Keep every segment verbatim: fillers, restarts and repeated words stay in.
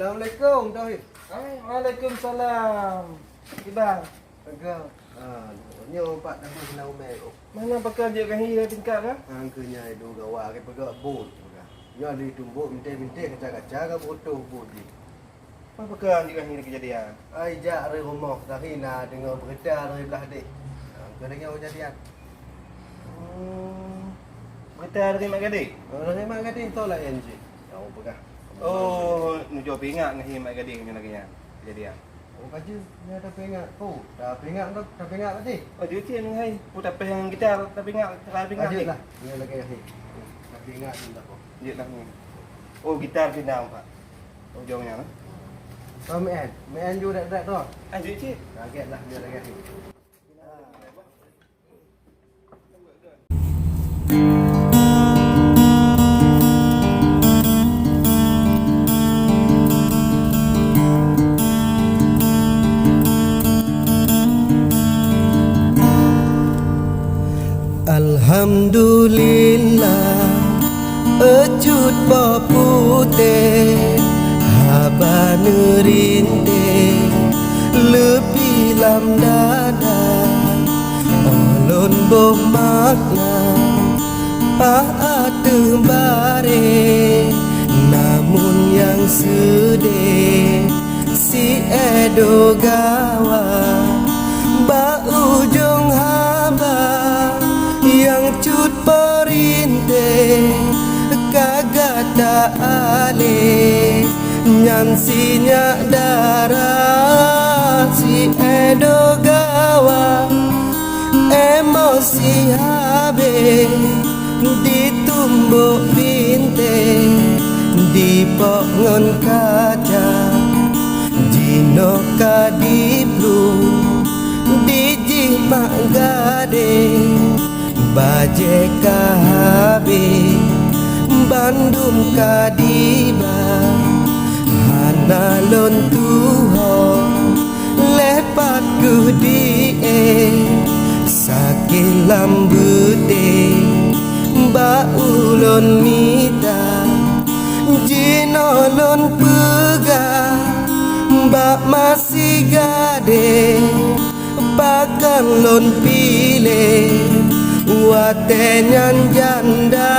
Assalamualaikum, Tauhid. Hai, waalaikumsalam. Iban. Peugah. Ah, nyoe Pak Dahus na umai. Oh. Mana pakon jeuet gahi dari tingkat ka? Angkeu nyai dua gawa ke peugah bot peugah. Nyoe di tumbok mintai-mintai kaca-kaca ka beutoh bot jih. Apa pakon jeuet gahi dari kejadian? Ai jak dari rumoh gahi na deungoe beurita dari blah deh. Angkeu deungoe kejadian. Hmm. Beurita dari Mak Gadis? Oh, dari Mak Gadis tu laén cit. Nyang peugah. Oh, nujoe peuingat ngon hi Mak Gadis nyoe lagèe nyan kejadian. Oh, ka jeuet, nyan tapeuingat. Oh, tapeuingat tu, tapeuingat tadi. Oh, jeuet cit ngon hai. Oh, tapeuingat kita, tapeuingat, tapeuingat. Ka jeuet lah, nyoe lagèe hai. Tapeuingat tu tak apa. Jeuet lah ni. Oh, gitar pindah, Pak. Ujong nyan, eh. Oh, meu'en. Meu'en ju dek-dek tu. Ah, jeuet cit. Kaget lah, nyoe lagèe hai. Alhamdulillah, cut po putéh, haba neurinte, leupie lam dada. Ulôn boh makna, paih ateueh baré, namun nyang seudeh, si Edo gawa. Bak ujong haba nyang cut peurinte, ka gata alé. Nyan sinyak dara si Edo gawa, emosi habéh, ditumbok binteng, dipok ngon kaca, jinoe ka diplueng, dijih Mak Gadis. Bajée ka habéh, bandum ka diba, hana lôn tuho, lé pat keuh di-e, sakét lam beuté, bak ulôn mita, jinoe lôn peugah, bak ma si Gadis. Pakon lôn piléh watée nyan janda,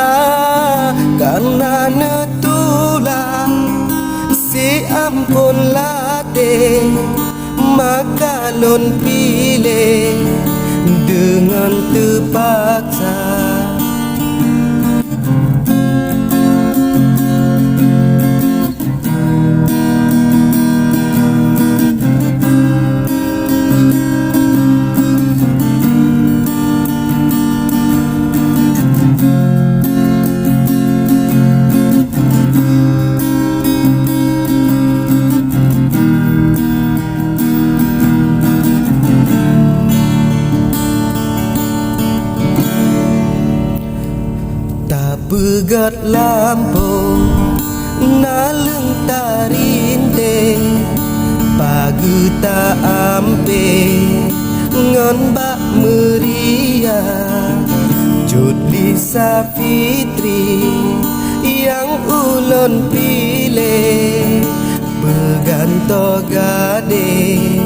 kareuna neutula si amphon laté, maka lôn piléh deungon teupaksa. Tapeugét lampôh naleueng tarinte, pageue ta-ampé ngon bak meuria. Cut Lisa Fitri nyang ulôn piléh, peugantoe gadéh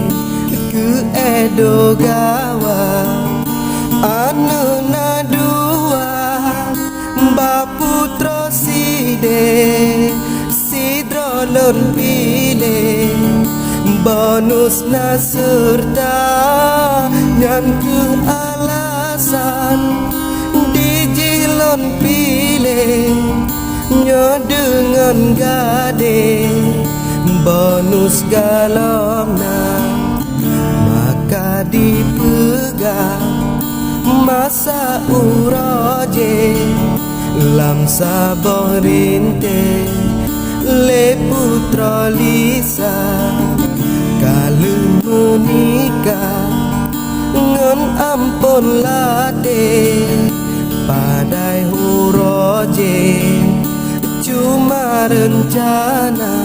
keu Edo gawa. Aneuk na dua, ba putroe sideh, sidroe lôn piléh. Bonus na seureuta, nyan kheueh alasan dijih lôn piléh. Nyoe deungon gadéh, bonus galom na, maka dipeugah masa uroe jih lam saboh rinte lé putroe Lisa ka lheueh meunikah ngon amphon laté. Padahai uroe jih cuma reuncana,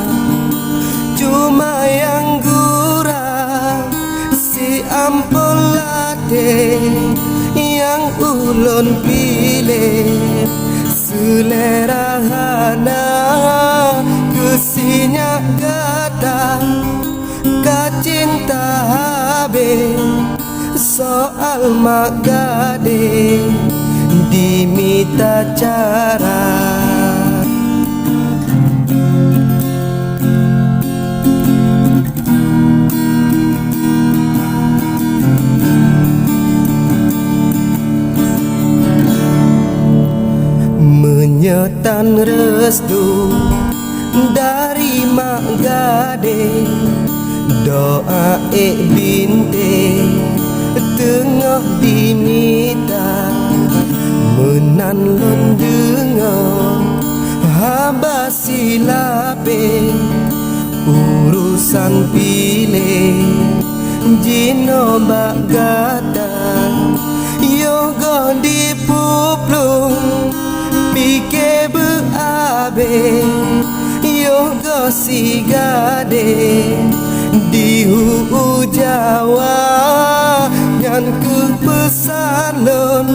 cuma nyang gura si amphon laté nyang ulôn piléh. Seulera hana keu sinyak ga Soal mak gadéh dimita cara. Meunyoe tan restu dari mak gadéh, doa ék bintéh teungoh dimita. Meunan lôn deungoe haba silapéh, urosan piléh jinoe bak gata. Yoh goh dipeuplueng, pike beuabéh, yoh goh sigadéh di u-u Jawa. Nyan keuh peusan lôn,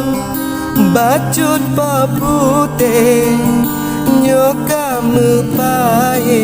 bacut po putéh nyoe ka meupaéh.